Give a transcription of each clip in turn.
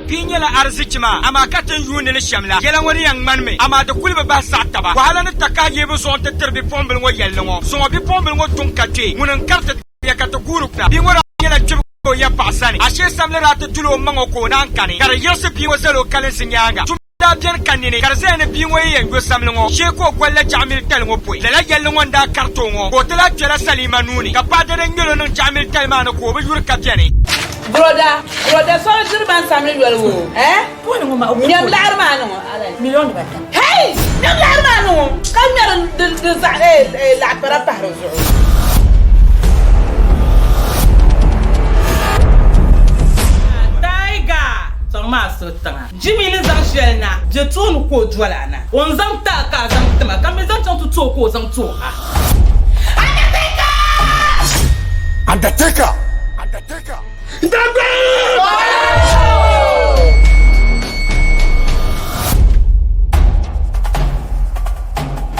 Bia nyɛla arizichi maa, amaa ka ti ni yuundi li shɛm la, yɛla ŋɔ ni yɛn ŋmanimi, amaa di kuli bi bahi saɣi taba. Wahala ni takahi yeebu zuɣu nti tiri bipuɣimbila ŋɔ yɛlli ŋɔ. Zuŋɔ bipuɣimbila ŋɔ tuŋ ka kpe, ŋuni n-kariti ya ka ti guuri kuna. Bia ŋɔ daa nyɛla kpibu ka o ya paɣa sani, ashee samli daa ti duli o maŋ o ka o naan kani, ka di yiɣisi bia ŋɔ zali o kalinsi nyaaŋa. Tum daa beni ka nini ka di zaya ni bia ŋɔ yi yɛn yo samli ŋɔ, shee ka o goli la jaɣimili tali ŋɔ pɔi. Lala yɛlli ŋɔ n-daa kariti o ŋɔ ka o ti lahi kpɛla Salima nuu ni, ka paɣa dɛdɛ ŋmɛl o niŋ jaɣimili tali maa ni ka o bi yuri ka beni. Broda, broda soli diri ban samli yoli wo, eh? Ŋmɛm laɣiri maa ni ŋɔ, Hey! Ŋmɛm laɣiri maa ni ŋɔ, ka ŋmɛri di di zaɣ eh eh laɣikpara pahi di zuɣu. Tiger sɔŋ maa so tiŋa. Jimmy ni zaŋ shɛli na bɛ tooni ka o doli a na. O ni zaŋ ti a ka a zaŋ ti ma, ka m mi zaŋ chaŋ ti ti o ka o zaŋ ti o ha. Undertaker! Undertaker! Undertaker!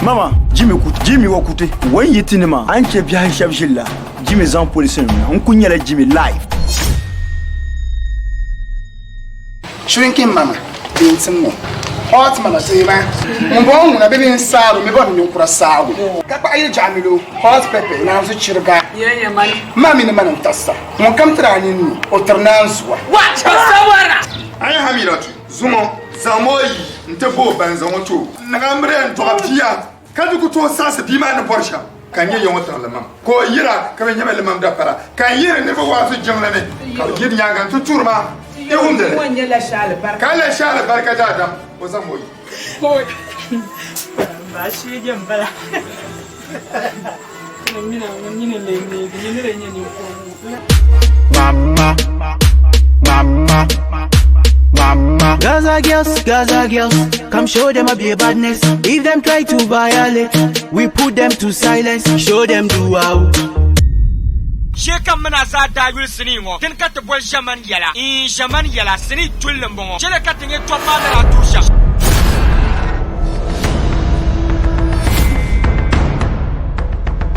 Mama, Jimmy kuti, Jimmy wa kuti, wan yi ti nima, a ni chɛ biɛhi shɛb ʒili la, Jimmy zaŋ polisi nim na, n ku nyɛla Jimmy live. Shrinking mama bee n-tim ŋɔ. Hot mama teema. Ŋumbɔŋɔ ŋuna bɛ bee n-saaro mi bɔri ninkura saagu. Ka kpaɣi yili jaɣimilo hot pepper naanzu chiriga. Ma mini mani n-tassa. Ŋunkam tiri a ninni, o tiri naanzua. A yi Hamilatu, zuŋɔ zaŋm o yi nti bo o ba n-zaŋ o ti o. Niŋ amiliya n-dɔɣi bia, ka di ku tooi saɣisi bia maa ni bɔri shɛm. Ka n nyɛ ya ŋɔ tiŋ limam, ka o yira, ka bɛ nyɛ ma limam dapara, ka n yihiri niriba waazu jiŋli ni, ka bɛ yiri nyaaŋa nti tuuri ma. Yi wumdi li? Ka a lahi shɛhi alibarika daadam, o zaŋm o yi. Gaza girls, Gaza girls, come show them a be badness. If them try to violate, we put them to silence. Show them do how. Shee kam mini a zaa daa yuli sinii ŋɔ, dini ka ti boli ʒɛmani yɛla. Iin, ʒɛmani yɛla, sinii tulli m-bɔŋɔ. Chɛli ka ti nya tɔbu maa ni daa tuhi shɛm.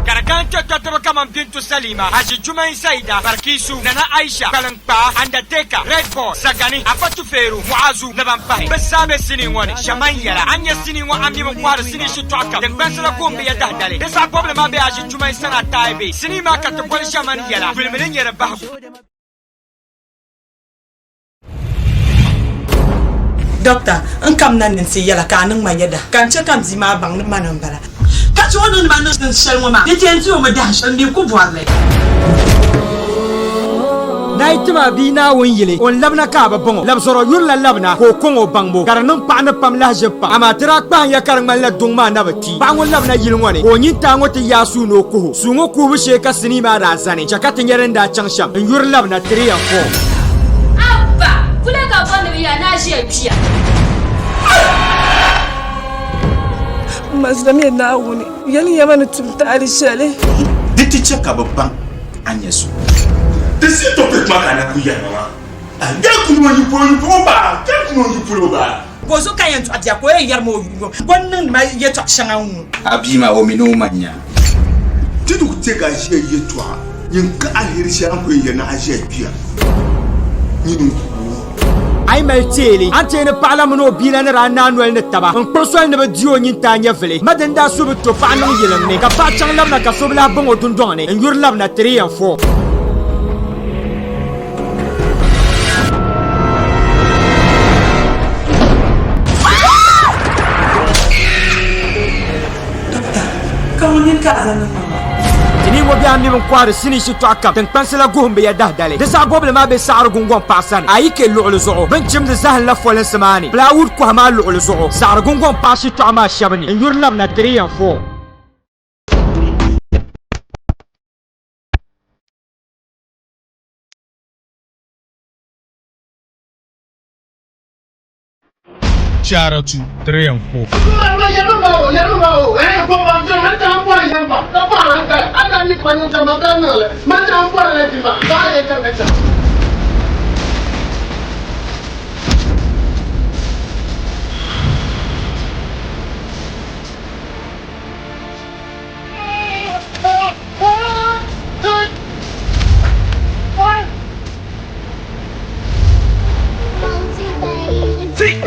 Ka di kana n-kpe tɔtɔba kaman Bintu Salima, Haji Jumain Saida, Barkisu, Nana Aisha, Kpaliŋkpaa, Undertaker, Red Boy, Sagani, Afa Tufeeru, Mu'azu ni ban pahi. Bɛ zaa be sinii ŋɔ ni. Ʒɛman yɛla, a ni nya sinii ŋɔ a mi bɛ kɔhiri sinii shitɔɣu kam. Tiŋkpansi la ko m-bi ya dahidali. Di zaɣ bɔbili maa be Haji Jumain Sanaa Taaibe. Sinii maa ka ti boli Ʒɛman yɛla, yulimi ni nyɛ di bahigu. Dɔkta, n kamina ni n-ti yɛla ka a niŋ ma yɛda, ka n chɛ ka m bia maa baŋ ni mani m-bala. Ka chɛ o ni ma niŋ shɛli ŋɔ maa, di ti yɛn ti o mi dahin shɛli, m mi ku bɔri li. Nayi tim a bia Naawuni yili, o ni labina ka a bi baŋ o. Labisɔrɔ yurila labina ka o kɔŋ o baŋbu, ka di niŋ paɣa ni pam lahiʒibu pam. Amaa ti daa kpahim ya ka di ŋmanila duŋ maa na bi kpi. Paɣa ŋun labina yili ŋɔ ni, ka o nyintaa ŋɔ ti yaai suu ni o kuhi o. Suu ŋɔ kuhibu shee ka sinii maa daa zani, chɛ ka ti nya din daa chaŋ shɛm n-yuri labina 3 and 4. Abba! Kula ka bɔ ni bɛ ya ni a ʒiya kpiya. M ma zamiya Naawuni, yɛliya ma ni tum taali shɛli. Di ti chɛ ka bɛ baŋ a nyɛ so. Di si topic maa ka a na kuli yɛri ma maa. A yɛli kuni o yi polo yi polo baa, yɛli kuni o yi polo baa. Ka o zuɣu ka yɛn dɔɣi bia ka o yɛn yɛri ma o yuli o ni niŋdi ma yɛtɔɣ shɛŋa ŋ-ŋɔ. A bia maa o mini o ma nya. Ti di ku chɛ ka a ʒiya yɛtɔɣa nyin ka aliheri shɛli a ni ku yɛn yɛli ni a ʒiya kpiya nyini n-ku o. A yi mali teeli, a ni teei ni paɣa la mini o bia la ni daa naai noli ni taba n-kpuɣi soli ni bɛ di o nyintaa nyɛvili. Ma din daa su bi to paɣa niŋ yiliŋ ni, ka paɣa chaŋ labina ka so bi lahi baŋ o dundɔŋ ni n-yuri labina 3 and 4. Tini ŋɔ biɛhi mi bin kɔhiri sinii shitɔɣu kam tiŋkpansi la guhim bi ya dahdali. Di zaɣ bɔbili maa be saɣiri gungɔŋ paɣa sani. A yi ke luɣili zuɣu, bɛ ni chimdi zahim la folinsi maa ni. Plywood kɔha maa luɣili zuɣu, saɣiri gungɔŋ paɣa shitɔɣu maa shɛba ni n-yuri labina 3 and 4. Charatu 3 and 4.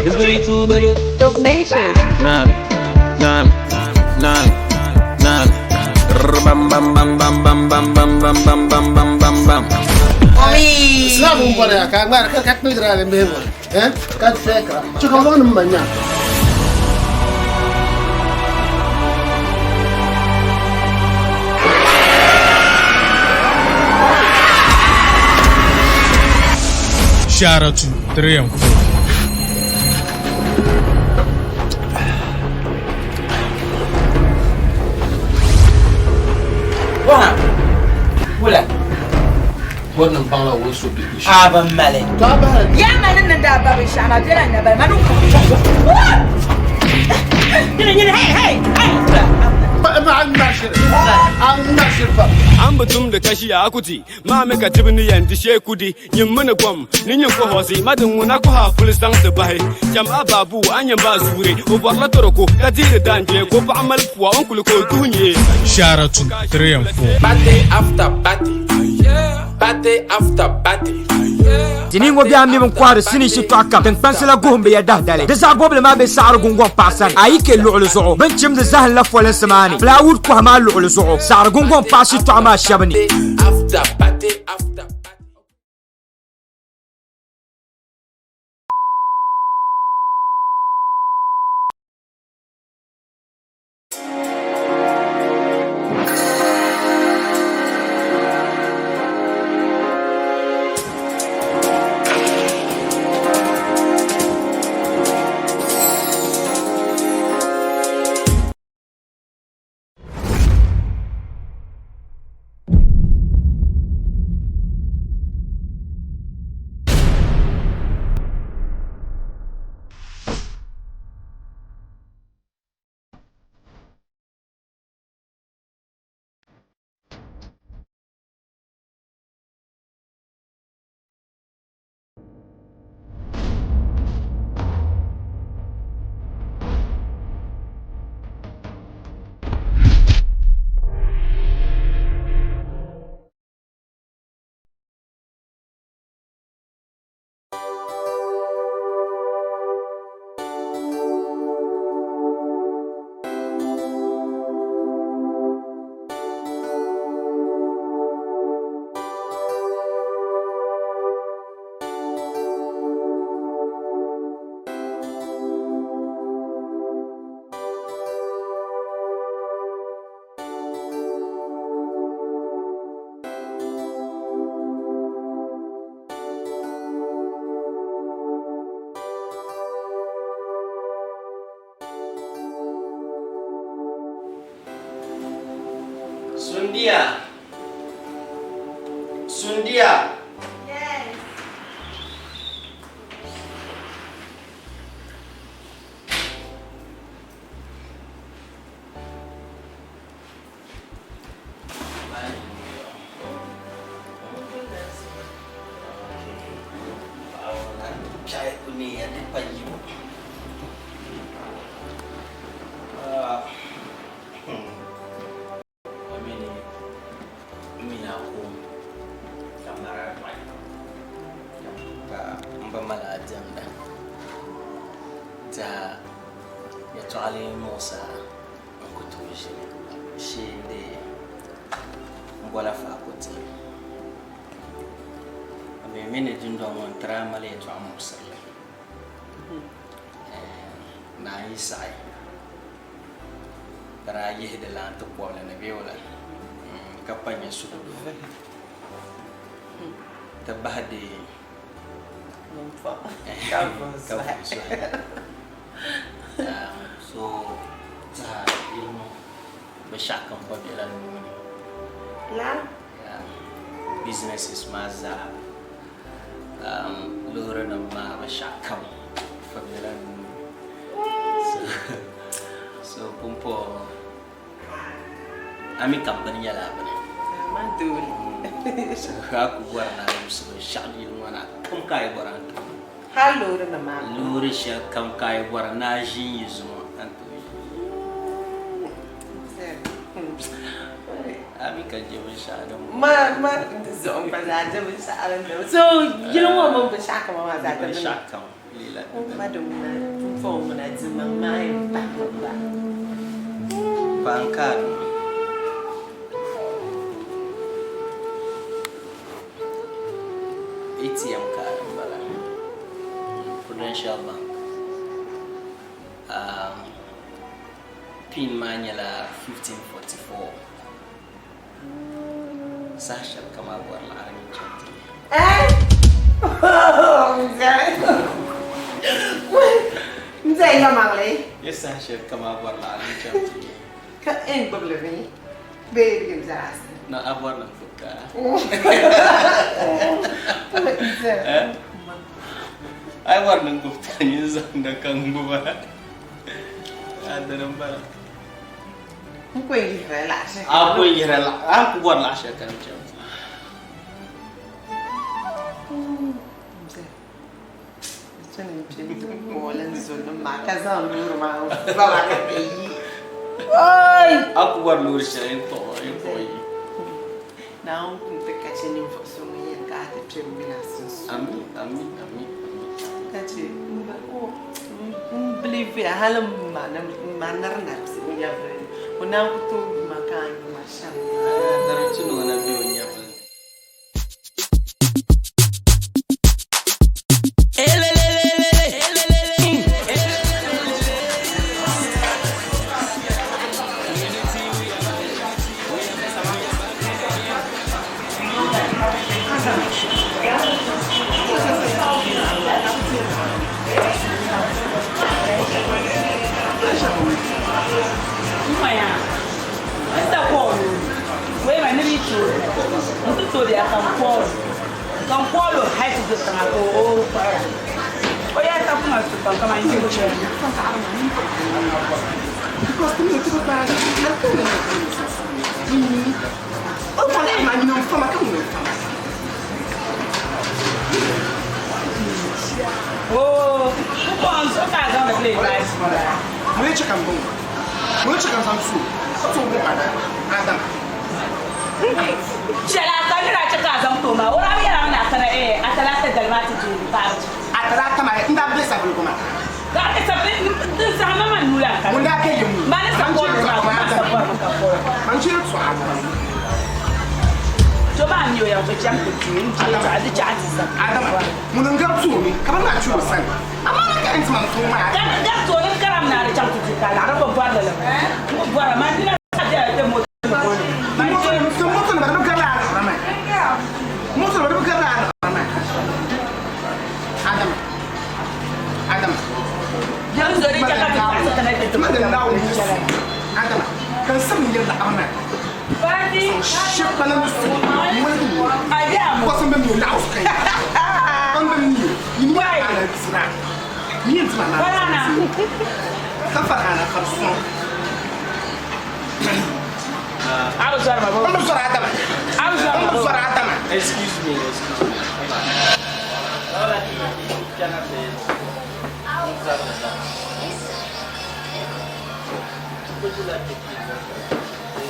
Dope Nation. 9, 9, 9, 9. Bam bam bam bam bam bam bam bam bam bam bam bam bam. Islam n bɔra ya ka a ŋmaari ka ka kpiligiri a bihi ŋɔ eh ka fɛɛkira chɛ ka zaŋ nim ma nya. Shara 2, 3 and 4. Waha! Wula! Bɔri nim baŋla o so bihi A bi mali. Ya mali ni daa ba binshɛɣu maa bela n nabali ma ni Nyini nyini hey hey hey! An bi tumdi ka ʒiya a ku di maa mi ka dibu ni yɛn di shee ku di nyim mi ni gom ni nyin kohɔsi ma din ŋuna koha puli zaŋ ti bahi cham a baabu a nyim ba zuuri o bɔrila toroko ka deeri daanjee ka o paɣa mali pua o ni kuli ka o duhi nyee. Shara 2, 3 and 4. Party after party. Party after party. Ti ni ŋɔ biɛhi mi bin kɔhiri sinii shitɔɣu kam tiŋkpansi la guhim bi ya dahdali. Di zaɣ bɔbili maa be saɣiri gungɔŋ paɣa sani. A yi ke luɣili zuɣu, bɛ ni chimdi zahim la folinsi maa ni. Plywood kɔha maa luɣili zuɣu, saɣiri gungɔŋ paɣa shitɔɣu maa shɛba ni. After party after. Sundia. Sundia. Yes. Ka m ba mali a diɛmda tɛha yɛtɔɣili muɣisa n ku tooi ʒini shee n-deei m bɔla faako tihi. A mi mi ni dundɔŋ ŋɔ n-tiri a mali yɛtɔɣ muɣisirili. Naa yi saɣi ka daa yihi di laa nti kɔbili ni bee wula ka pa nya suhudoo ti bahi di ka vuhi suhi. So tɛha yili ŋɔ binshɛɣu kam gba bela nuu ni. Businesses maa zaa loorinima maa binshɛɣu kam fa bela nuu ni. So pumpɔŋɔ a mi ka bini nyɛla a bini. So a ku bɔri ni a yuusi binshɛɣu yili ŋɔ ni a kam ka a yi bɔri a ni tooi. Hali loorinima maa. Loori shɛli kam ka a yi bɔri ni a ʒi n-yi zuŋɔ a ni tooi ʒi. A mi ka je binshɛɣu din bɔŋɔ. Ma ma di zuɣu n gba zaa je binshɛɣu din bɔŋɔ. So yili ŋɔ mini binshɛɣu kam maa zaa ti bini. Binshɛɣu kam. Ma din ŋuna pumpɔŋɔ ŋuna dimaŋ maa yɛn pahimi gba. Bank card ŋɔ. ATM card m-bala. Prudential Bank. Um, pin maa nyɛla 1544. Saha shɛli kam a bɔri laɣiri nyin chaŋ ti lihi. N zaya yɛlimaŋli. Ye saha shɛli kam a bɔri laɣiri nyin chaŋ ti lihi. Ka n gbubi li mi bee di yɛn zaa asa? No, a bɔri ni n gbubi ka. A yi bɔri ni n gbubi ka nyin zaŋda ka n gbuba. A dini m-bala. N ku yɛn yihirila laɣ shɛli. A ku yɛn yihirila laɣ, a ku bɔri laɣ shɛli ka n chaŋ ti. A ku bɔri loori shɛli n kpuɣi n kpuɣi yi. Naawuni kum ti ka chɛ ninvuɣ so ŋun yɛn ka a ti kpe m min a sunsuuni. Ami, ami, ami, ami. Ka chɛ m ba o m believe ya hali m ma ni m ma niri na bɛ o nyɛvili ni o naan ku tooi gu ma ka a yu ma shɛm maa. Di di tu ni o na be o nyɛvili ni. Excuse me, excuse me. Would you like to keep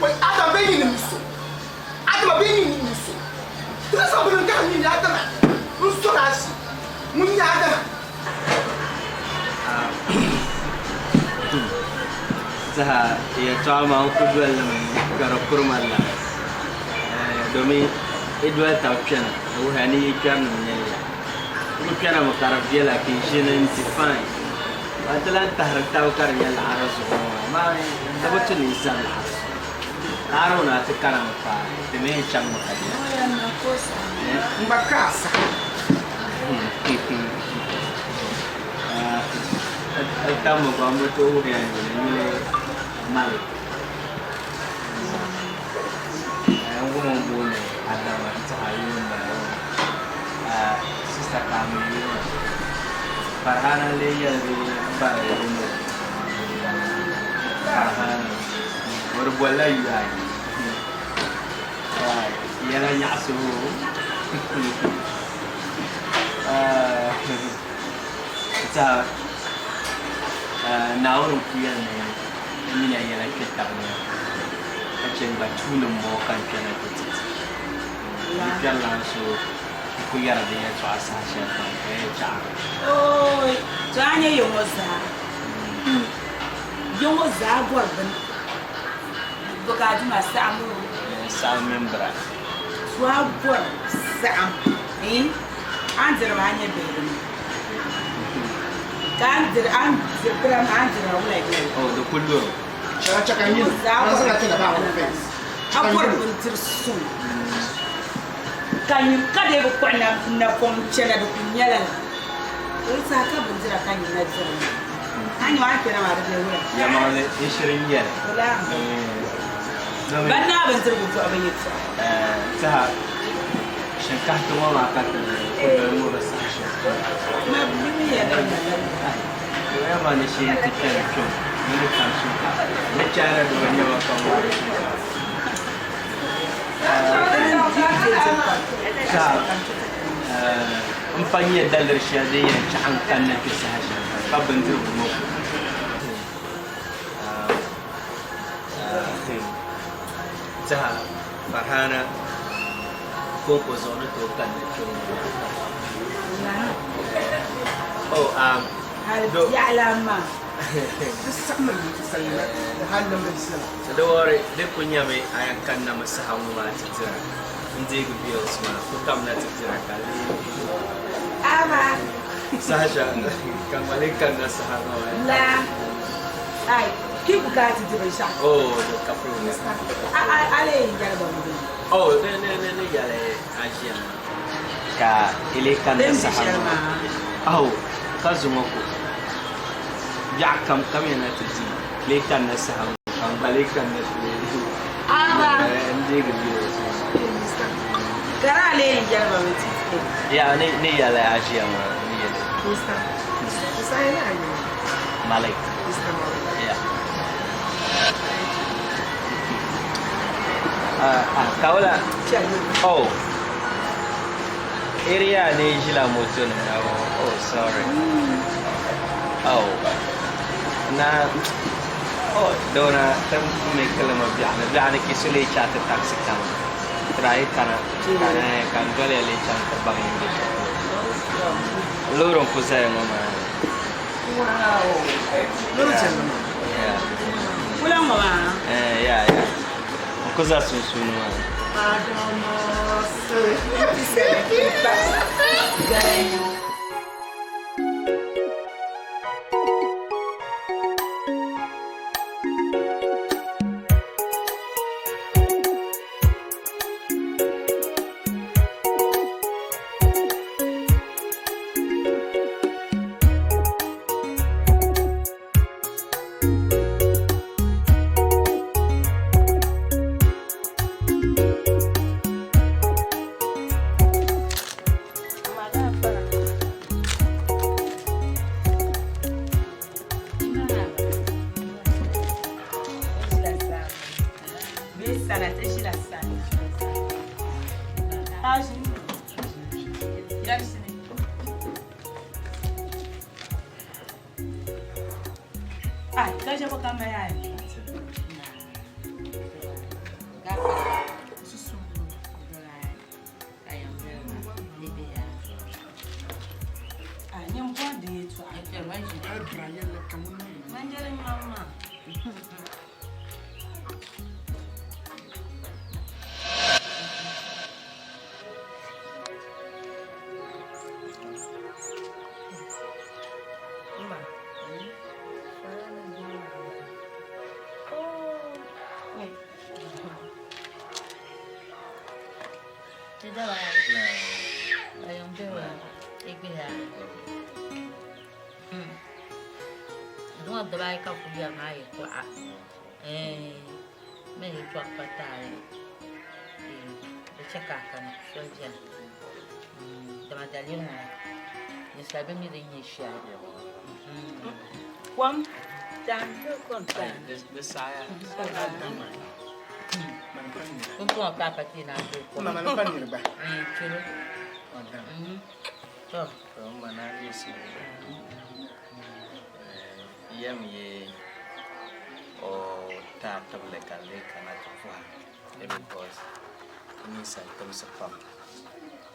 Wait, Adam, be in the Adam, be in the Tiri sa bini ka nyin Adama. N sɔrɔ a si. Ŋun nyɛ Adama. Saha yɛltɔɣa maa n ku doli li mi ka di kuri ma la domin i doli tabi kpɛna di wuhiya ni yi kpɛrinima nyɛli ya n ku kpɛna mi ka di viɛla ka yi ʒini n di fine ka ti lahi tahiri tabi ka di nyɛ laɣiri zuɣu ŋɔ maa di bi tu ni yi zani laɣiri zuɣu laɣiri ŋɔ na ti kana mi paai di mi yɛn chaŋmi ka di N gba ka a saha. Tammi gba n bi tooi wuhiya n yuli Malik. N goma n booni Adama n tiɛha yuli n bala ŋɔ. Sista ka a mi yuli maa. Farhana n lee nyɛli bee m bari yuli ŋɔ? Farhana. O di bolila yuya ayi. Yɛla nyaɣisi o. N tiɛha Naawuni n-ku yɛli ni n mini ya yɛla kpe tab ni ka chɛ n gba tuuli m-bɔŋɔ ka n kpɛna ti ti ti. N kpɛrilan so n-ku yɛri di yɛltɔɣa saha shɛlikam ka yɛli chaɣiri. Ooi! To a nya ya ŋɔ zaa? Ya ŋɔ zaa bɔri bini. Bɔ ka a dima saɣim o? Saɣim mini bira. To a bɔri saɣim, eh? A ni diri maa nyɛ bihi dini? Ka a ni diri, a ni diri bira maa, a ni diri wula nyɛli? Oh, di ku luri. A bɔri bindiri suŋ ka nyin ka dee bi kpuɣi napɔŋ chana di kul nyɛla la. Di saha ka bindira ka nyin na diri maa. A nya o a ni kpɛna maa di be wula? Yɛlimaŋli n shiri nyɛli. Wula Ban naai bindirigu duɣibu yɛltɔɣa. Tiha shinkahiti ŋɔ maa ka ti ku doli ŋɔ bi saha shɛli. Ma bi mi ya din na la. Doya maa ni shee ti kpɛri kpɛm ni ni tam shinkaafa. Ni China doo nɛma pam wari shinkaafa. Tiha m pa nyɛ daliri shɛli din yɛn chaɣi n kanna kpe saha shɛli kam ka bindirigu ŋɔ ku. Tiha Farhana konko zuɣu ni tooi kanna kpe ŋɔ maa. Oh, um, Hali biɛɣu maa. Di wari di ku nyɛmi a yɛn kanna mi saha ŋɔ maa ti dira n deegi bills maa ku kamina ti dira ka lee saha shɛli ka ŋma lee kanna saha maa. La ai ki bukaati di binshɛɣu. Oh, di ka problem. A lee yɛn yɛli ba mi bee? Oh, ni ni ni ni yɛli a ʒiya maa ka i lee kanna saha ŋɔ maa. Oh, ka zuŋɔ ko biɛɣu kam kamiya na ti di lee kanna saha ŋɔ ka n gba lee kanna ti n deegi bills maa. Ka a lee yɛn yɛli ba mi ti? Ya ni ni yɛli a ʒiya maa ni yɛli. Malik. Yeah. Kaola. Oh. Area ni ʒila moto ni na oh sorry. Oh. Na oh dona tam me kalama bi'ana bi'ana kisule chata taxi kama. Try kana kana kan dole le chan ta bang inde. Loori n ku zaya ŋɔ maa. Wow. Loori chɛli maa. Yeah. Kula ŋɔ maa. Eh, yeah, yeah. N ku za sunsuuni maa. Kom kom Di saaya. Mama ni pa niriba. Yɛm yi o taai tibili ka di lee kana ti puhi a because ninsal timsi pam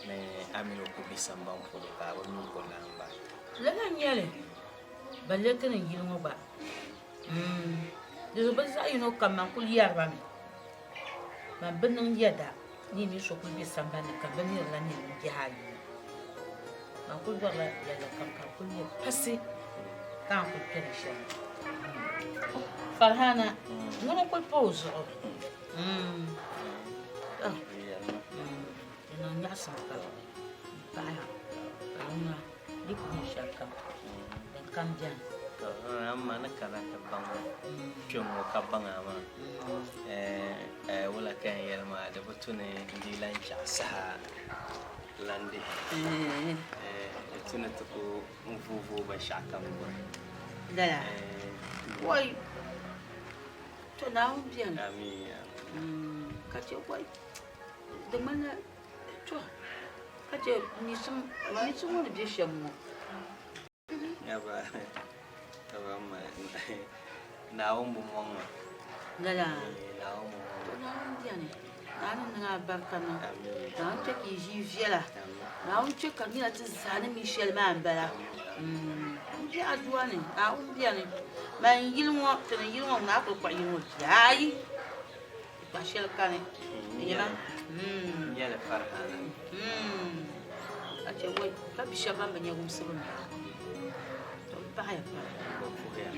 ni a mini o ku be sambani polo ka a bi mi o laamba. Lala n-nyɛ li, balle ti ni yili ŋɔ gba. Di zuɣu bɛ zaɣ yino kam man kul yɛri ba mi, Man bi niŋ yɛda ni yi mini so kul be sambani ni ka bɛ nirila nirilim biɛhi ayi ŋɔ. Man kul bɔrila yɛlli kam ka di kul nyɛ pasi ka a ni kul kpɛri shɛm. Farhana, ŋuni n-kul pa o zuɣu. Di niŋ nyaɣisim pam m-pahi ka di ŋuna di ku nyɛ shɛlikam din kam beni. To amma ni kana ti baŋ kpɛŋŋo ka baŋ a maa, wula ka yɛn yɛli maa di bi tu ni n dii lan chaɣ saha lan dihi. Di tu ni ti ku n vuui vuui binshɛɣukam guri. Lala? Wai! To Naawuni beni. Amiin. Ka chɛ wai! Di ŋmanila to ka chɛ miisim ŋɔ ni be shɛm ŋɔ. Naawuni bi mɔŋ ma. Lala. Naawuni bi mɔŋ ma. To Naawuni beni. Naawuni niŋ a barika niŋ. Naawuni chɛ ka yi ʒii viɛla. Naawuni chɛ ka di nyɛla ti zaa ni mi shɛli maa m-bala. M be adua ni, Naawuni beni. Man yili ŋɔ, ti ni yili ŋɔ, ŋuna a kuli kpuɣi yili ŋɔ biɛhi ayi. Kpa shɛli kani. Di nyɛla. Nyɛli farihana. Ka chɛ wai ka bi shɛba ban bi nya wumsibu m-bala. To m paɣiya pam. Bɛ puhiya.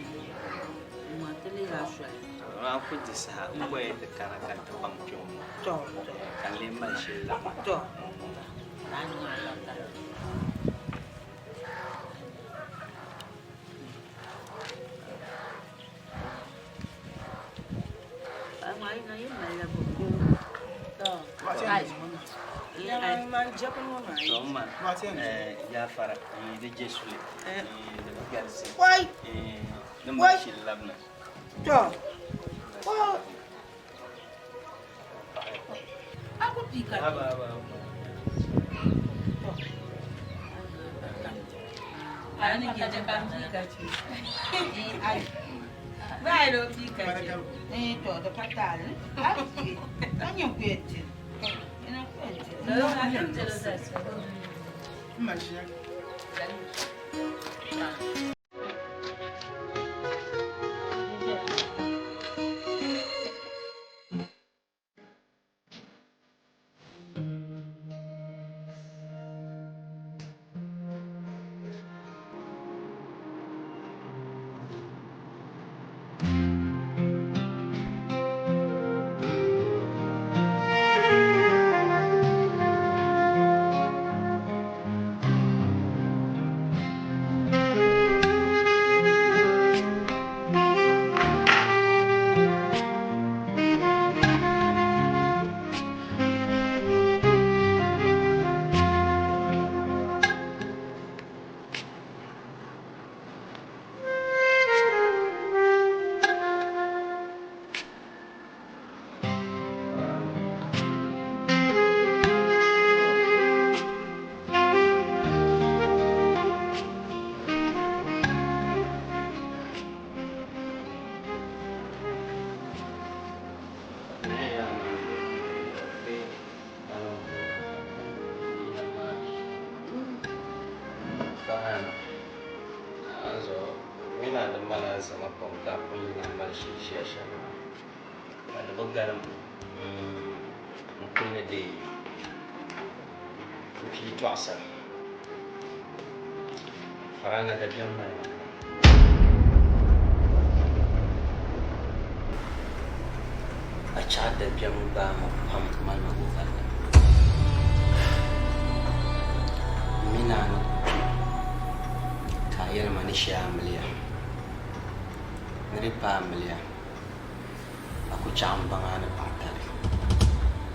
N-ŋɔ ti lihiri a soli. A ku di saha m bɔya ti kana ka ti baŋ kpiɔŋ ŋɔ. To, to. Ka n lee mali shili la maa. To. Naa niŋ alibarika. Jaafara di je suli di bi galisi di mali shili labina. A chaɣ dabiɛm gbaai ma pam mali ma gogalli. M mi ni a ni ku kpi ka a yɛli ma ni shee amiliya, ni di paai amiliya, a ku chaɣ m-baŋ a ni paɣ tali,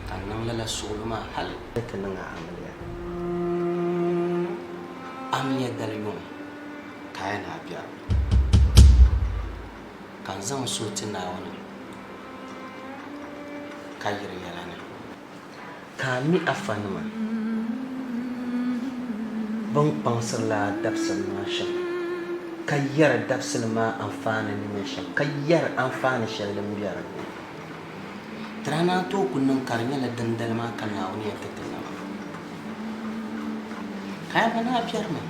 ka n niŋ lala suɣilo maa hal ni ti niŋ a amiliya. Amiliya dali yuŋ ka a yɛn a biɛri ka n zaŋ n suhu ti Naawuni ka yiri yɛla ni. Ka a mi afanima bɛn kpaŋsiri lala dabisili maa shɛm. ka yɛri dabisili maa anfaani ni nyɛ shɛm, ka yɛri anfaani shɛli din be di ni. Ti daa naan tooi ku niŋ ka di nyɛla dindali maa ka Naawuni yɛn ti ti nama. Ka a ba ni a biɛri ma,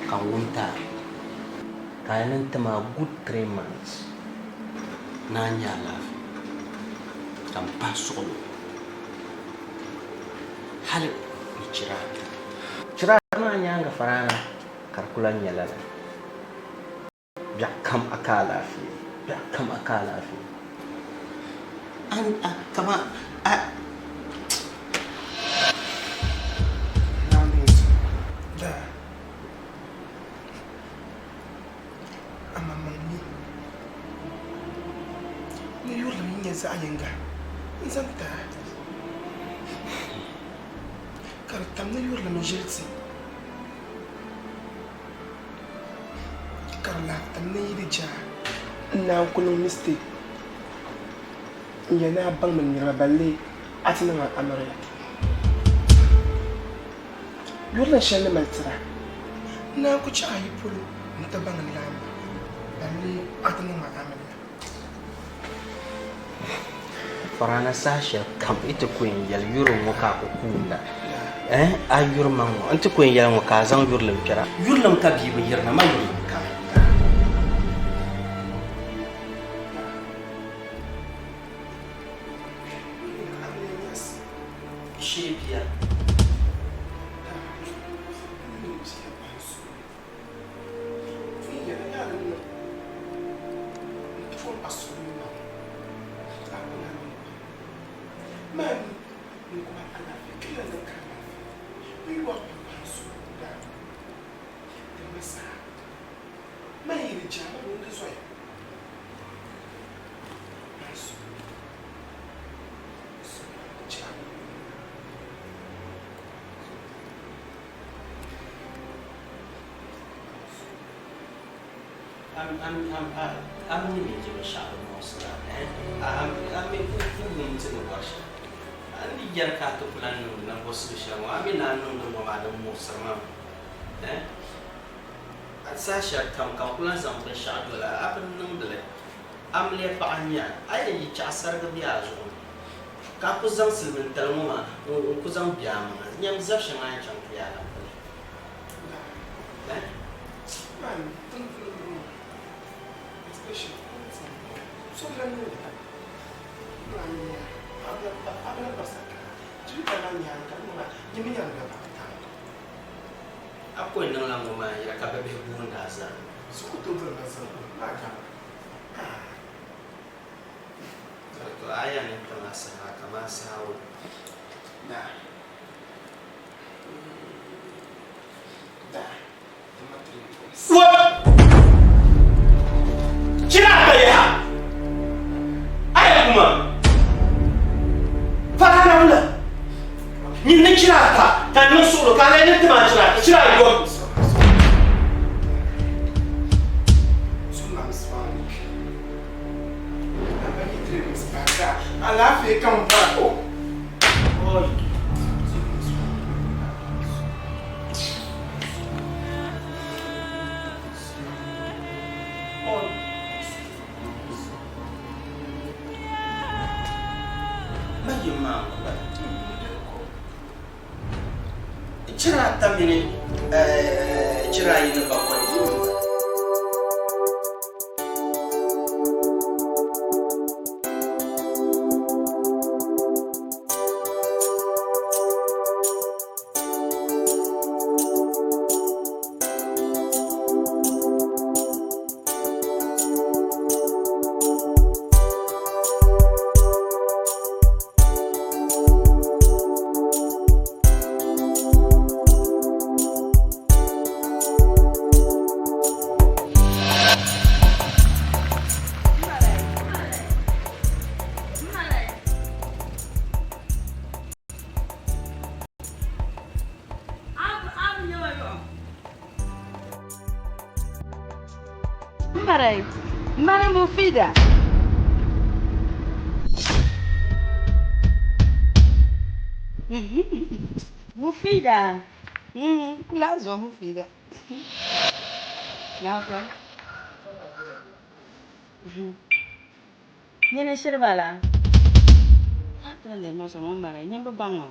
ka n wum ti a, ka a niŋ ti ma good 3 months ni a nya alaafee, ka m pahi suɣilo hali ni chira ata. Chira ata maa nyaaŋa farana ka di ku lan nyɛ lala. Biɛɣu kam a ka alaafee, biɛɣu kam a ka alaafee. A ni a kama a. Naawuni n-so daa amaŋmaŋ ni ni yurilim yi nyɛ zaɣ yiŋga n-zaŋ ti a, ka di tam ni yurilim n-ʒili ti. Ka di lahi tam ni yi di jaa. N naan ku niŋ mistake n yɛli ni a baŋ mi niriba balle a ti niŋ a amiliya. Yurilim shɛli ni mali tira, n naan ku chaŋ a yi polo n-ti baŋ n laamba balle a ti niŋ ma amiliya. Farana saha shɛli kam yi ti ku yɛn yɛli yuri ŋɔ ka a ku kuunda eh a yuri ma ŋɔ n ti ku yɛn yɛli ŋɔ ka a zaŋ yurilim kpɛra yurilim ka bia bi yirina ma yurilim ka. Shee bia. A mi ni je binshɛɣu din muɣisiri a, a mi ku wum ti ni bɔri shɛli. A ni yɛri ka a ti ku lan niŋdi nambo suhu shɛli ŋɔ, a mi ni a niŋdi ŋɔ maa din muɣisiri ma mi. A saha shɛli kam ka n ku lan zaŋ binshɛɣu dol a, a bi niŋdi li. Amiliya paɣa n-nyɛ a, a yɛn yi chaɣ sarigi be a zuɣu ni, ka a ku zaŋ silimiintali ŋɔ maa n-ku zaŋ be a maŋa. Nyam zab shɛŋa a ni chaŋ ti yaa lan pili. A ko niŋla ŋɔ maa yɛla ka bibihi booni a zaa. To a yɛn ni tim a saha kaman saha o. What? Chira ata yaha. Aya kuma. Farana wula. Nyin ni chira ata ka niŋ suɣulo ka a lahi ni tim a chira ata chira ayɔbu. Alaafee ka n bɔra o. Chira ata mini chira ayi ni bakɔi. Mani Mufida. Mufida. Kula zuɣu mu fiida. Nyini shiri bala. Nyini bi baŋ o.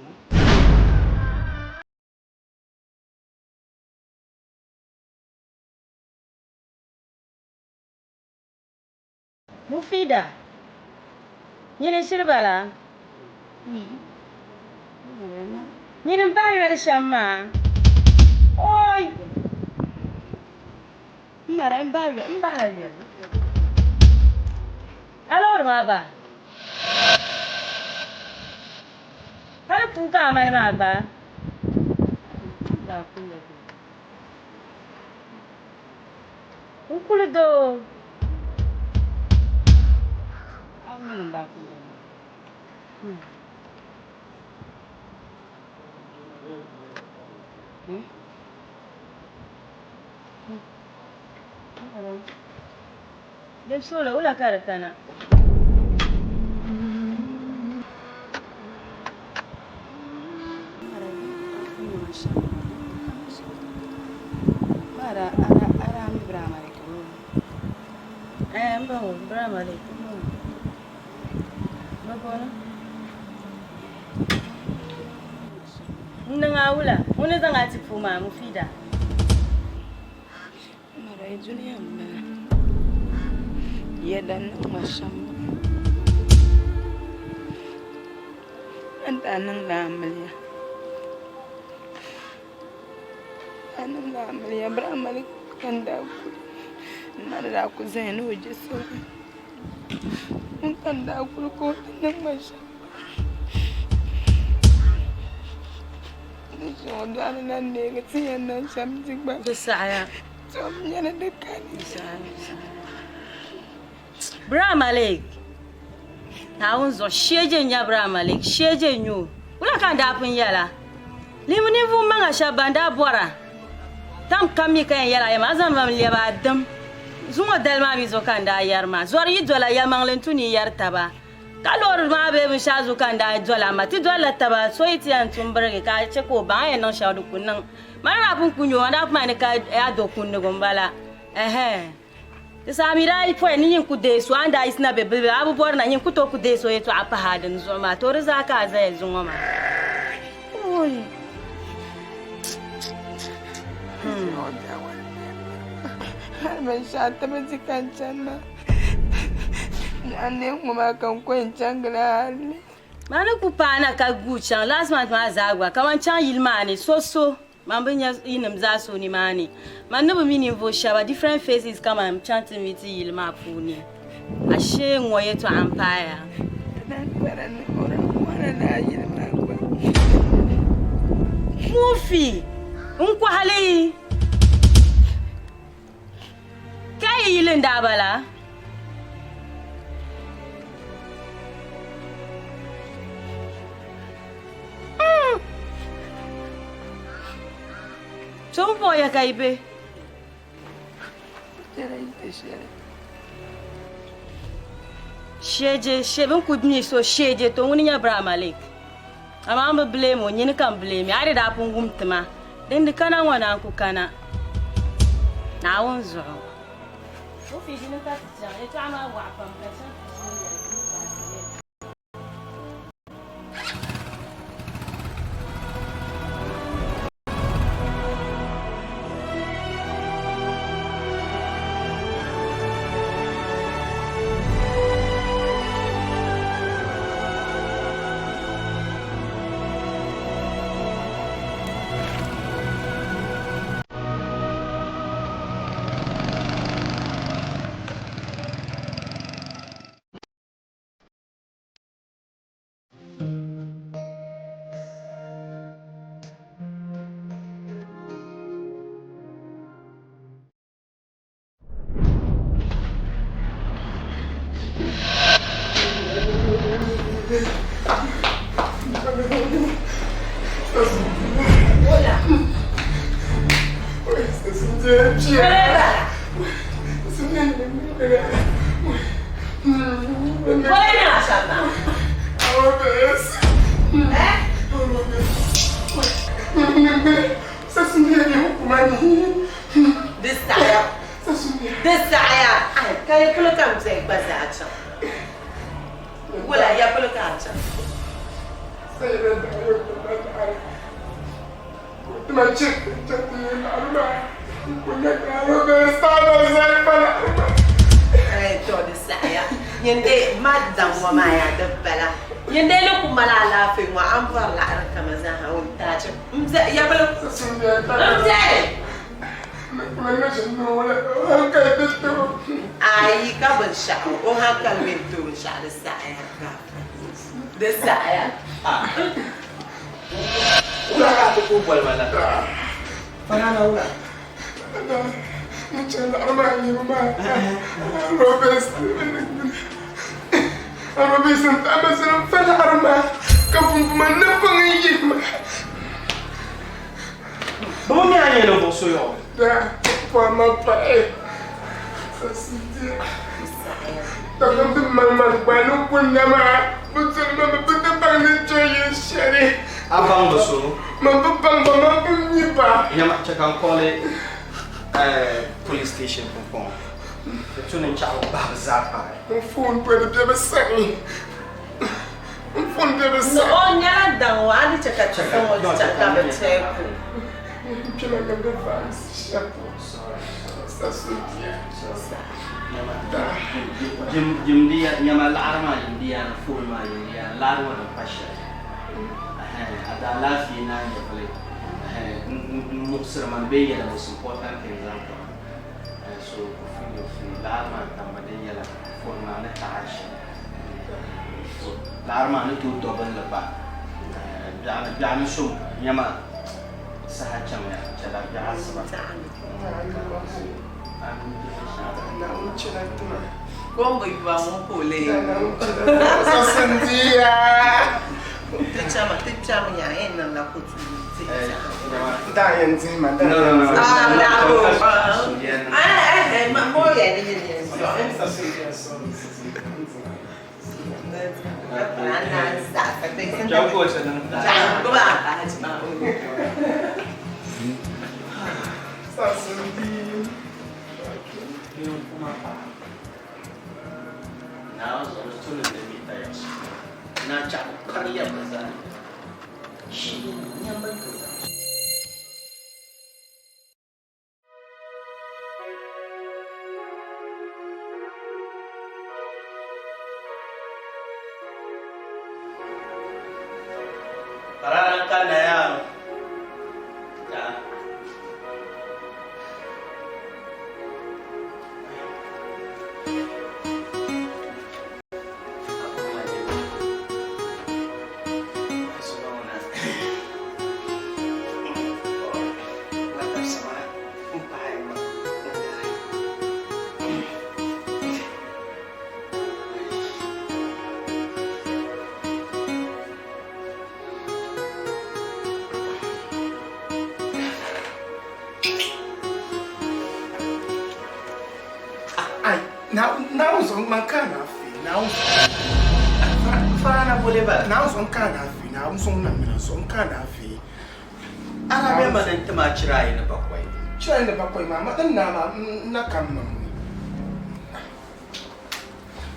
Mufida, nyini n-shiri bala? Nyini m-bahi yoli shɛm maa? Ooi! M mara m bahi yoli, m bahi yoli. A loori maa gba? Hali puu ka a mali maa gba? N kuli doo. Lebisi o la, wula ka di kana? N niŋ a wula? Ŋuni zaŋ a ti puu maa, Mufida? Marayi dunia m-bala. Yɛda niŋ ma shɛm A ni daa niŋla amiliya. A niŋla amiliya Birahamali ka n daa kuli. N ma ni daa kuli zaya ni o je soli. Ŋun ka n daa kuli ka o ti niŋ ma shɛm. Ni zuɣu dɔɣili na neegi ti yɛn niŋ shɛm di gba. Di saɣiya. Tom nyɛla di kani. Di saɣiya, di saɣiya. Bra Malik, Naawuni zuɣu sheeje n-nya Bra Malik, sheeje n-nya o. Wula ka n daa pun yɛl a? Lihimi ninvuɣ maŋa shɛba ban daa bɔra tam kam mi ka yɛn yɛl a yɛm, a zaŋdi ba mi lɛbi a dim. Zuŋɔ dali maa mi zuɣu ka n daa yɛri maa. Zɔri yi dola yɛlimaŋli n-tu ni yi yɛri taba. Ka loori maa bee binshɛɣu zuɣu ka n daa doli a ma ti dolila taba, so yi ti yɛn tum birigi ka a chɛ ka o baŋ a yɛn niŋ shɛli di ku niŋ. Ma ni daa pun ku nya o, n daa pun ni ka a do kundigu m-bala. Ɛhɛn. Di saha mi daa yi pɔi ni nyin ku deei so, a ni daa yiɣisina be bilibili a bi bɔri na nyin ku tooi ku deei so yɛtɔɣa pahi a dini zuɣu maa, to di zaa ka a zaya zuŋɔ maa. Oi! Hali binshɛɣu ti bi di ka n chani maa. Mɔɣu ni ŋɔ maa ka n ko n chaŋ gili hali. Maa ni ku paana ka guui chaŋ last month maa zaa gba kaman chaŋ yili maa ni so so man bi nya yinim zaa so ni maa ni man ni bi mi ninvuɣu shɛba different faces kaman chaŋ ti mi ti yili maa puuni ashee ŋɔ yɛtɔɣa m paaya. Mufi n kɔhili. Ka yi yili n-daa bala? So m-paɣi ya ka yi be? Sheje, she, bɛ ni kuli mi so Sheje, to ŋuni n-nyɛ Bra Malik. Amaa m bi blame o, nyini ka m blame, a di daa pun wum ti ma. Din di kana ŋɔ naan ku kana. Naawuni zuɣu. O fi ʒini ka ti chaŋ, yɛtɔɣa maa waɣa pam ka chaŋ ti ʒini yɛli ti ni paasi yɛli. Di saɣiya. Di saɣiya. Ai, ka ya polo ka m biɛhi gba zaa chaŋ. Wula, ya polo ka a chaŋ. Ai, to di saɣiya. Nyin dee ma daŋ ŋɔ maa yaa di bala. Nyin dee ni ku mali alaafee ŋɔ, a ni bɔri laɣiri kama zaaha o ni taai chaŋ. M biɛhi, ya polo. M biɛhi. Ayi ka binshɛɣu o hankali mi n-tooi binshɛɣu di saɣiya di saɣiya. Wula ka a ti kuli boli ma la? Farhana wula? Bɛ mi a nyɛ ninvuɣ so yɔɣu. A baŋ bi so? Nyama, chɛ ka n kɔli police station pumpɔŋɔ. Di tu ni n chaɣi bɛ bahi bɛ zaa paai. Ni o nyɛla daŋ o, a ni chɛ ka ti zaŋ o chaŋ ka bɛ check o. Nyama laɣiri maa yin di yaani phone maa yin di yaani laɣiri ŋɔ din pa shɛli a daa laafee naa nyɛvili n muɣisiri ma ni bee yɛla most important thing zaŋ ti ma so feel your free laɣiri maa tammi din yɛla phone maa ni taɣi shɛli Laɣiri maa ni tooi dɔbinli gba. Biɛɣuni so nyama saha chaŋya chɛla biɛɣu asiba. Kom bi yuba ŋɔ ka o lee Ti chama ti kpɛm nya yɛn niŋla kotuuli ti Parana kanna yaaro. Ta. Naawuni zuɣu man ka alaafee Naawuni zuɣu Naawuni zuɣu n ka alaafee Naawuni zuɣu n na mira zuɣu n ka alaafee. Arabia ma ni n-tim a chira ayi ni bakɔi. Chira ayi ni bakɔi maa, ma din naai maa n na kam maŋ ni.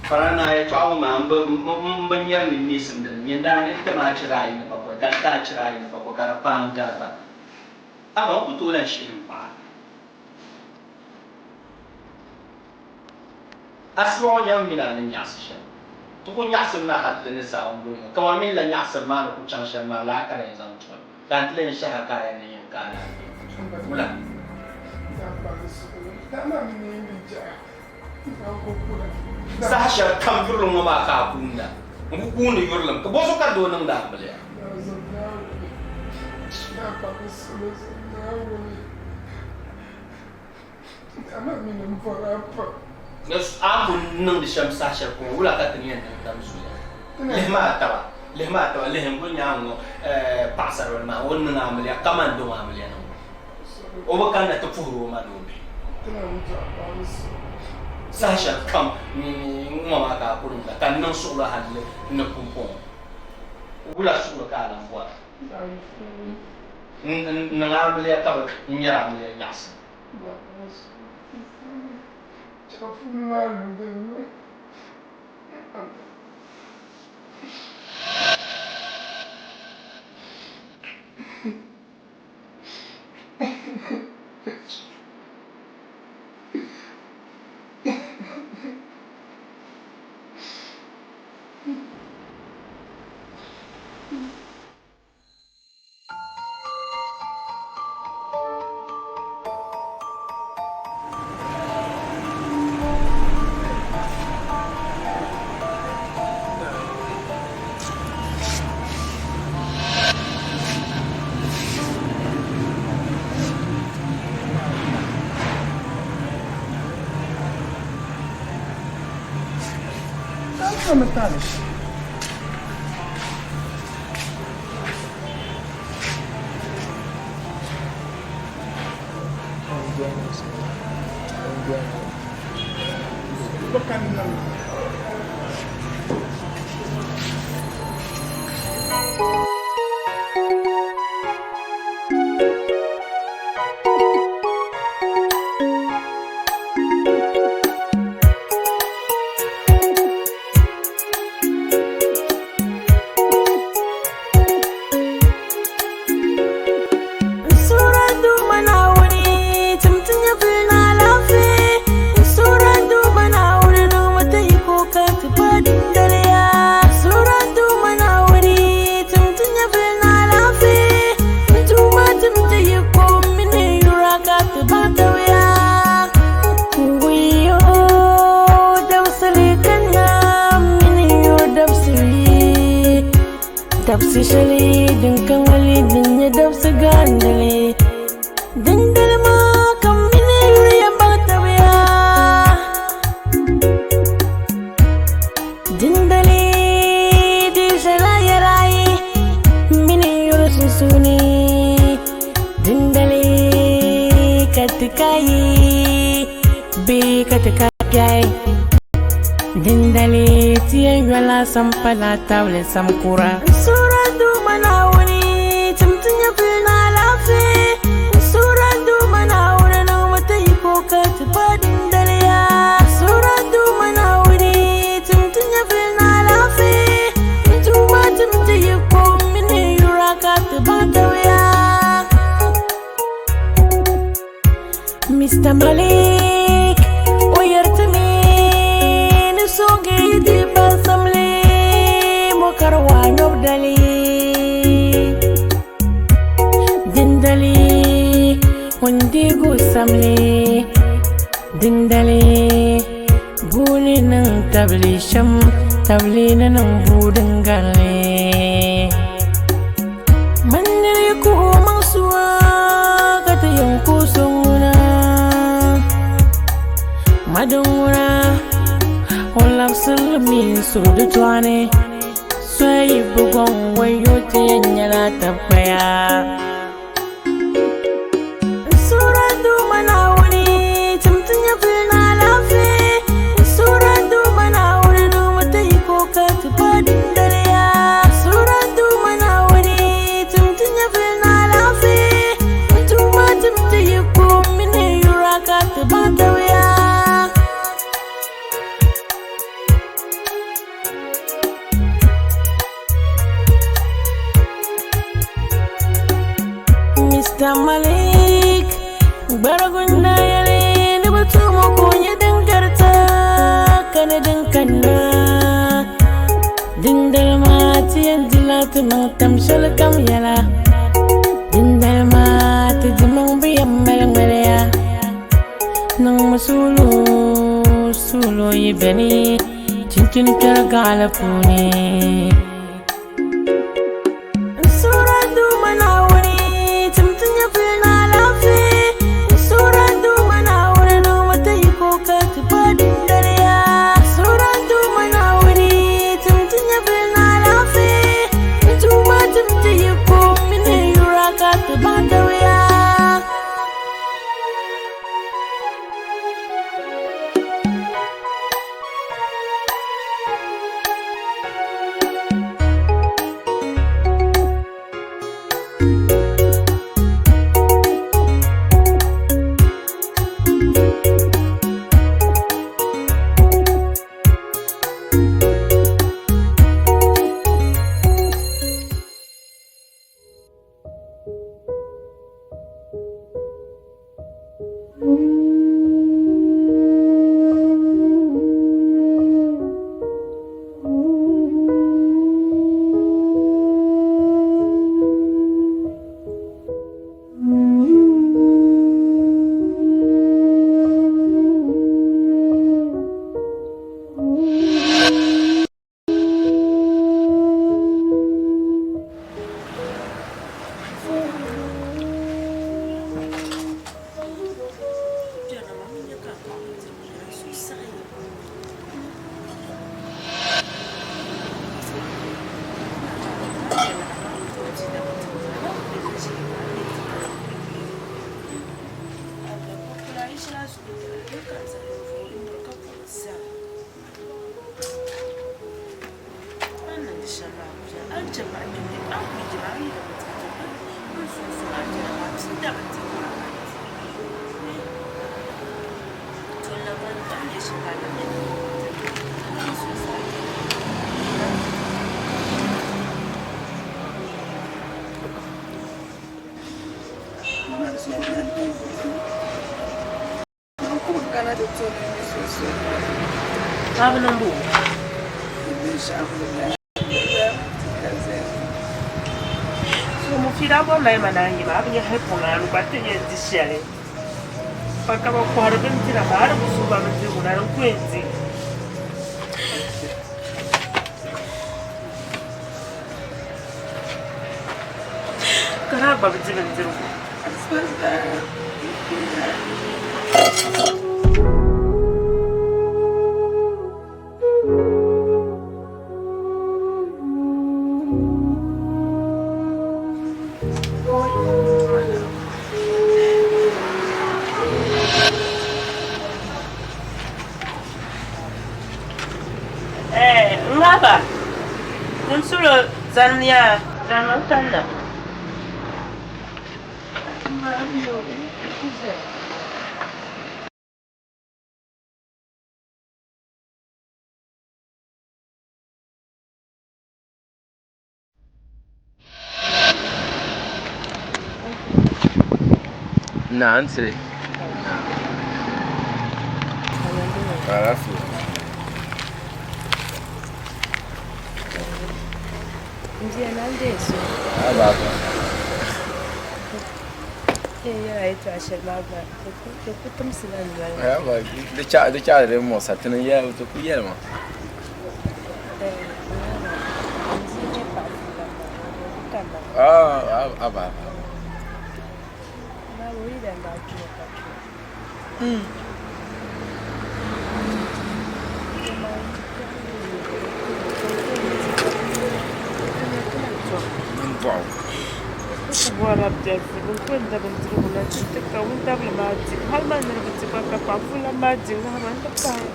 Fara naa yɛtɔɣa ŋɔ maa m bi nyari ni neesim dini nyɛ daa ni n-tim a chira ayi ni bakɔi ka n ti a chira ayi ni bakɔi ka di paai n gari ba. Amaa o ku tooi lan shihi m paɣa. Asiba ŋɔ nyɛmi mini a ni nyaɣisi shɛm. Ti ku nyaɣisim na hal ti ni saɣim guli ŋɔ. Kaman mini la nyaɣisim maa ni ku chaŋ shɛm maa, lala ka di yɛn zaŋ tuhi. Ka n ti lee shɛha ka a yɛn ni yɛn ka alaafee. Wula? Saha shɛli kam yurilim ŋɔ maa ka a kuunda. N ku kuundi yurilim, ka bɔzuɣu ka doo niŋdi amiliya? A ni kul niŋdi shɛm saha shɛli polo, wula ka ti ni yɛn niŋ tam zuya? Lihimi a taba, lihimi a taba, lihi n-guli nyaŋ ŋɔ paɣisaribila maa, o ni niŋ amiliya kaman doo amiliya niŋbu. O bi kanna ti puhiri o ma ni o bihi. Saha shɛli kam ŋ-ŋɔ maa ka a ku niŋda, ka n niŋ suɣilo hal ni pumpɔŋɔ. Wula suɣilo ka a lan bɔra? N niŋ amiliya ka bi nyɛri amiliya nyaɣisim. Dabsi shɛli din ka ŋali din nyɛ dabsi gandili dindali maa ka m mini yuri yɛn baŋ tabiya dindali di ʒɛla yɛla ayi m mini yuri sunsuuni dindali ka ti ka yi bee ka ti ka piɛhi Dindali ti yɛn yɔla sampala tabili samkura. N suhuri a Duuma Naawuni, tim ti nyɛvili ni alaafee. N suhuri a Duuma Naawuni, niŋmi ti yiko ka ti pa dindali ya. N suhuri a Duuma Naawuni, tim ti nyɛvili ni alaafee. N Duuma, tim ti yiko mini yura ka ti baŋ tabiya. Mr. Malik, o yɛri ti mi ni sooge yi di baŋsimli mɔkari waa nyɔbu dali. Dindali ŋun deegi o samli, dindali buu ni niŋ tabili shɛm, tabili ni niŋ buu din garili. Man niri yi kuhi o maŋ suwa ka ti yɛn ku so ŋuna. Madin ŋuna o labisirili mi n-suhi di tɔɣu ni. Soya yi bi gɔŋ wayo ti yɛn nyɛla tabikpaya. N suhuri a Duuma Naawuni, tim ti nyɛvili ni alaafee. N suhuri a Duuma Naawuni, niŋmi ti yiko ka ti pa dindali ya. N suhuri a Duuma Naawuni, tim ti nyɛvili ni alaafee. N Duuma tim ti yiko mini yura ka ti baŋ tabiya. Mr. Malik gbarigu n-daa yɛli ni bɛ tumo ka o nyɛ din garita ka ni din kanna. Dindali maa ti yɛn dila ti maŋ tam shɛli kam yɛla. Dindali maa ti dimaŋ bi yɛn mali ŋmaliya. Niŋmi suulu, suulu yi beni chinchini kpɛri gaɣali puuni. N suhuri a Duuma Naawuni, tim ti nyɛvili ni alaafee. N suhuri a Duuma Naawuni, niŋmi ti yiko ka ti pa dindali ya. N suhuri a Duuma Naawuni, tim ti nyɛvili ni alaafee. N Duuma tim ti yiko mini yura ka ti baŋ tabiya. Pa ka bɛ kɔhiri bindira maa, a di bi suhi ba bindirigu na din ku yɛn di. Ka daa gba bi di bindirigu. Eh, ngaba. Nsuro zanniya. Zanni kanna. Na n tiri. Alaafee. N bia na n deei so. A baaba. N yɛla yɛltɔɣa shɛli maa gba di ku timsila n noli. Di chaɣ di muɣisa ti ni yɛli ti ku yɛli ma. Ah, a baaba. Bɔra biɛri din ku yɛn da bindirigu na ti ti ka wuntabili maa di hali maa niriba di gba ka paɣa fuula maa di ŋahima n ti pahi.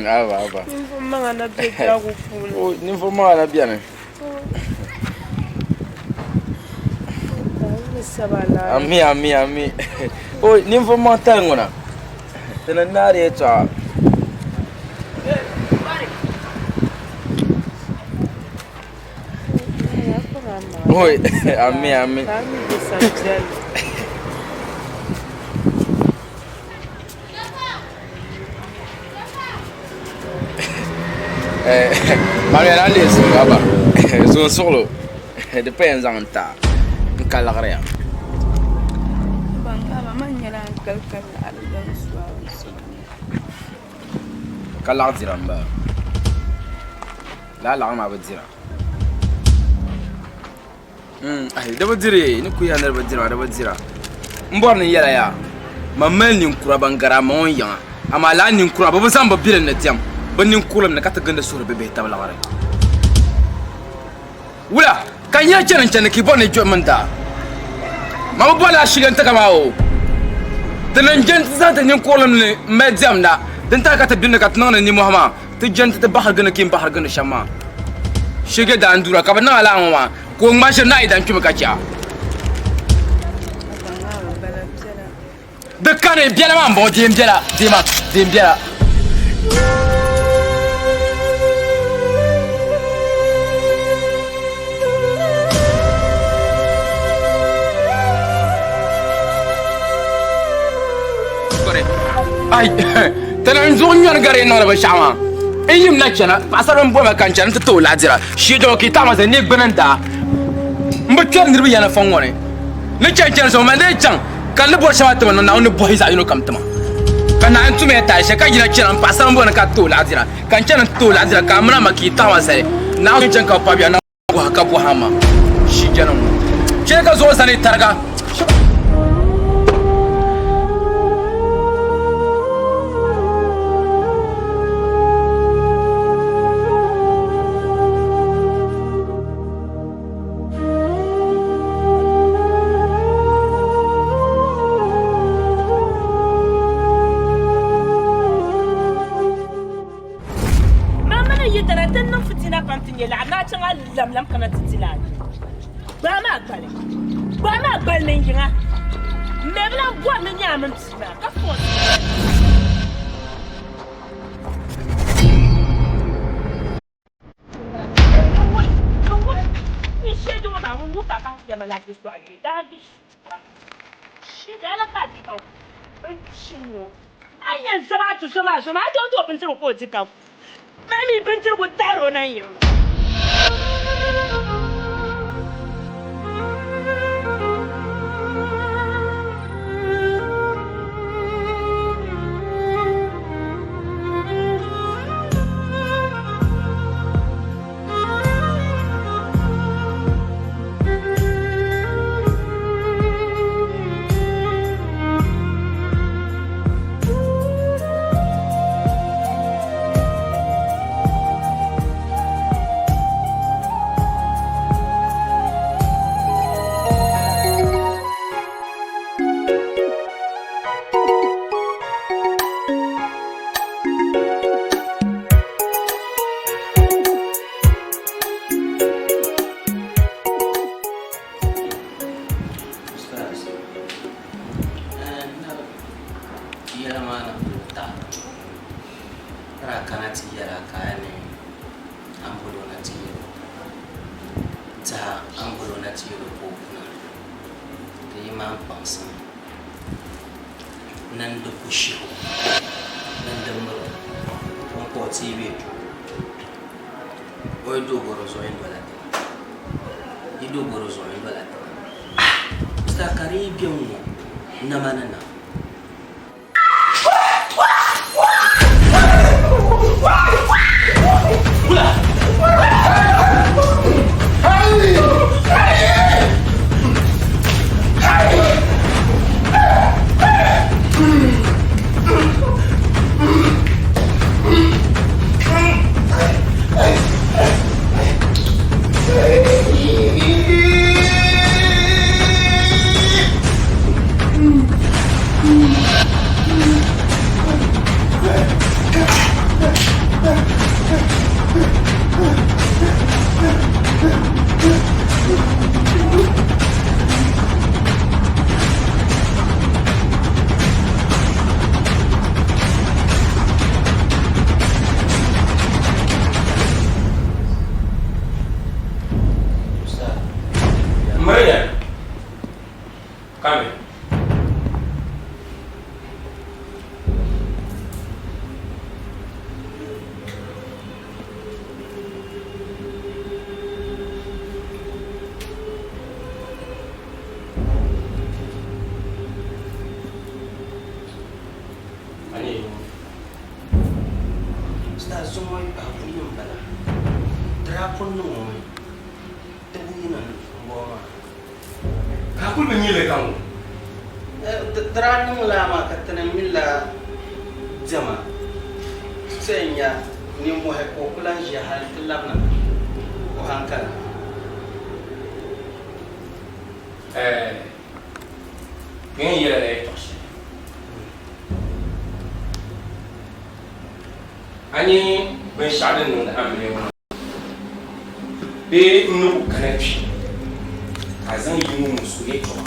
Aba aba. Ninvuɣu maŋa na bɛ biɛhigu puuni. O ninvuɣu maŋa na bɛni. Ami ami ami. O ninvuɣu maŋ tali ŋuna. Ti ni naari yɛltɔɣa. Oi, ami ami. Maria na leei suŋ aba zuŋ suɣulo di pa yɛn zaŋ n ta n ka liɣiri ya. Ka laɣ dira n bala lala laɣ maa bi dira Di bi diri ni ku yɛli ni di bi diri maa di bi dira n bɔri ni n yɛla yaa man mali ninkura ban gari a ma ŋɔ yiŋa amaa lala ninkura bi bi zaŋ bi bilim ni diɛm bi ninkurim ni ka ti gindi suhuri bibihi tabi liɣiri wula ka n yɛn chani n chani ka yi bɔri ni yi juhi mini daa ma bi bɔrila ashili n ti ka maa o ti ni jɛn ti zaŋ ti ninkurim ni m mali diɛm la din tahi ka ti bilim ni ka ti niŋdi nimmohi maa Ti jɛn ti ti bahiri gindi ka yi bahiri gindi shɛm maa. Shege daa n-dura ka bɛ niŋ alaa ŋɔ maa ka o ŋma ʒiri ni a yi dan kpimi ka chɛ a. Di kani biɛla maa m-bɔŋɔ deem biɛla deema deem biɛla. Ai ti ni zuɣu nyɔri gari niŋdi binshaɣu maa n yim na chana paɣasarili n boma ka n chana n ti ti o laɣadira shee dɔɔ ka yi taɣama zali ni gbuni n daa n bi kpɛri niriba yana fɔŋ ŋɔ ni ni chani chani zuɣu man dee chaŋ ka n ni bɔri shɛm maa tima niŋ Naawuni ni bɔhi zaɣ yino kam tima ka Naawuni tumiya taali shɛli ka yina chana n paɣasarili n bɔni ka ti o laɣadira ka n chani n ti ti o laɣadira ka a mini a ma ka yi taɣama zali Naawuni chaŋ ka bi pabi ya Bɔha ka bɔha ma shijana ŋɔ chɛ ka zuɣu zani tariga. Mama ni yi dana ti niŋ fitina pam ti nyɛ laɣim naa chaŋ a lamlam kana ti di lahi. Gbaai maa gbali. Gbaai maa gbali ni n yiŋa. bi lan bɔri ni nyɛ a mini bia maa ka force Yɛla maa ni kuli taɣi ka daa kana ti yɛla ka a ni a ni boli o na ti yɛl o n-tɛha a ni boli o na ti yɛl o ka o kuna di yi maan kpaŋsimi ni n di ku shihi o ni n di miri o pumpɔŋɔ ti yi be o yi do gɔro zuɣu yi dola tiŋa yi do gɔro zuɣu yi dola tiŋa Ustaz ka di yi be ŋ-ŋɔ nama ni na. Miriya kami. Ani Ustaz zuŋɔ yi pahi buyi m-bala. Di daa pun niŋ o mi di buyi ni m-bɔŋɔ maa. Ka a kuli bi nya li ka ŋɔ? Di daa niŋ laa maa ka ti ni mi la diɛma ti yɛn nya nimmɔhi ka o ku lahi ʒiya hali ti labina o hankali. Ɛɛh, bɛ yɛn yɛla la yɛtɔɣ shɛli. A nya binshɛɣu din niŋdi amiliya ŋɔ bee n ni ku kana kpi ka a zaŋ yi ŋɔ muɣisi o yɛtɔɣa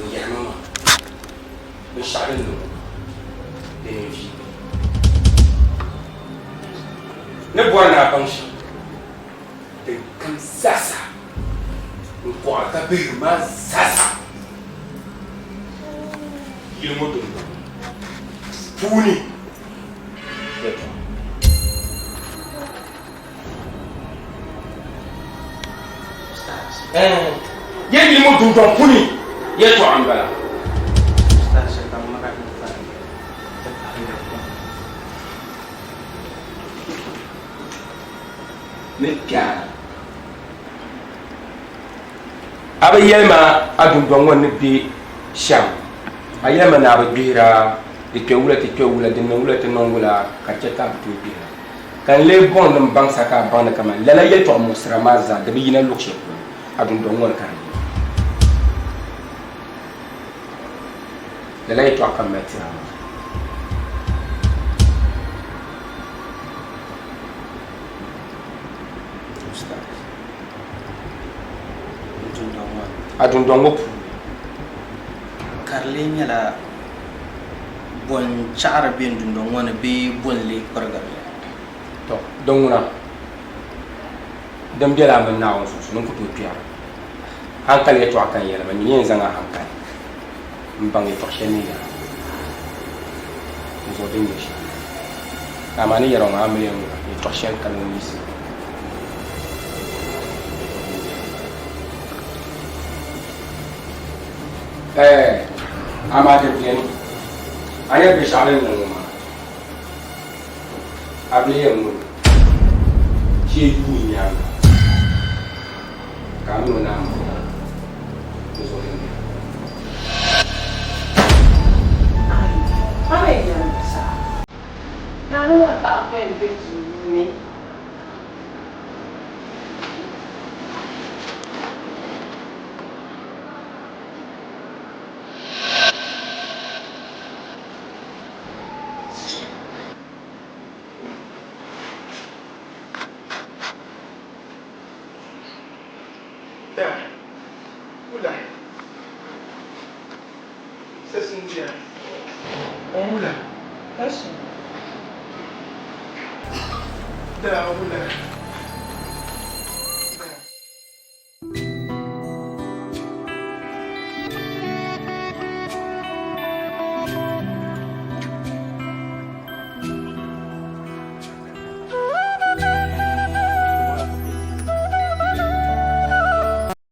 n-yɛri ma maa, binshɛɣu din niŋ ŋɔ di ni vi. N ni bɔri ni a baŋ shɛm din kam zaasa n kɔɣiri ka bihiri maa zaasa yili ŋɔ dundɔŋ puuni yɛtɔɣa. Yɛ yili ŋɔ dundɔŋ puuni yɛtɔɣa m-bala. Ni kpɛra. A bi yɛli ma a dundɔŋ ŋɔ ni be shɛm. A yɛli ma ni a bi gbihira, di kpe wula ti kpe wula, di niŋ wula ti niŋ wula, ka di chɛ ka a bi tooi gbihira. Ka n lee bɔŋ ni m baŋ sa ka a baŋ ni kaman lala yɛltɔɣ muɣisira maa zaa di bi yina luɣ shɛli polo, a dundɔŋ ŋɔ ni ka di yina. Lala yɛltɔɣa ka m mali tiri a maa. A dundɔŋ ŋɔ puuni. Ka Ka di lee nyɛla bɔ n-chaɣiri be n dundɔŋ ŋɔ ni bee bɔ n-lee kpirigiri li? Tɔ! Din ŋuna, din bela a mini Naawuni sunsuuni n ku tooi kpɛhiri. Hankali yɛtɔɣa ka n yɛli ma, nyini yɛn zaŋ a hankali m-baŋ yɛtɔɣ shɛli ni yɛra. Dinzuɣu din nyɛ shɛm ka amaa ni yɛra ŋɔ, a amiliya ŋuna, yɛtɔɣ shɛli kani ŋun yiɣisi Ɛɛ, amaa di beni, a nya binshɛɣu din niŋ ŋɔ maa, a bi yɛn ŋuni shee yuui nyaaŋa ka a min o naan bɔra di zuɣu din beni. Da, wula. Sɛsindia, wula. Da, wula.